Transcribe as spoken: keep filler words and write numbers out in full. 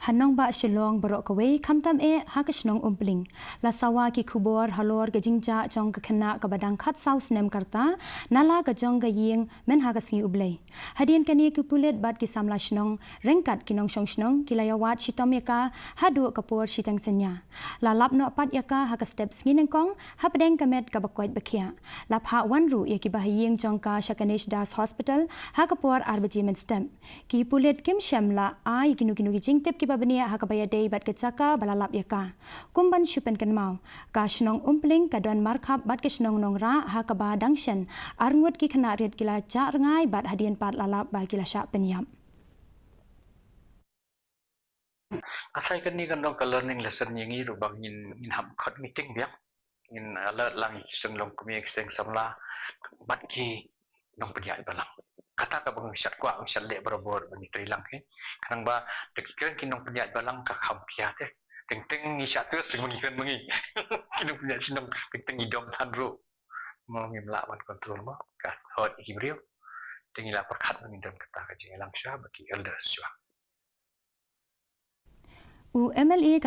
Ha nongbah Shillong baroh kawei, khamtam eh ha ka shnong Umpling, la sawa ki khubor halor ka jingjah jong ka khynnah kaba dang khatsaw snem ka rta na la ka jong ka ïing mynha ka sngi U Blei. Hadien kane, ki pulit bad ki samla shnong ryngkat ki nongshong shnong ki la ïawad shitom ïa ka haduh ka por shiteng synñia. La lap noh pat ïa ka ha ka step sngi nyngkong hapdeng ka met kaba koit ba khiah. La phah wan ruh ïa ki bahaïing jong ka sha Ganesh Das Hospital ha ka por ar baje mynstep. Ki pulit kim shym la ai kino kino ki jingtip kiba bniah ha kaba ïadei bad ka jaka ba la lap ïa ka. Kum ban shu pynkynmaw, ka shnong Umpling ka don markhap bad ka shnong Nongrah ha kaba dang shen arngut ki khynnah rit ki la jah rngai bad hadien pat la lap ba ki la shah pynïap. Asai kane kan long ka learning lesson ïa ngi ruh ba ngin, ngin hap khot meeting biang. Ngin alert lang ïa ki seng longkmie, ki seng samla bad ki nongpynïaid balang. Kata kaba ngi shad kwah, ngi shad leh barabor ba ngi trei lang, eh. Khnang ba da ki kren ki nongpynïaid balang ka kham pia te. Teng teng ngi shah test ngi kren ma ngi. Ki nongpynïaid shnong teng teng ngi dom than ruh. Mo, ngim lah ban control mo. Ka hot ïa ki briew. Te ngi la pyrkhat ba ngin don kata ka jingïalang shuwa bad ki elders shuwa. U M L A ka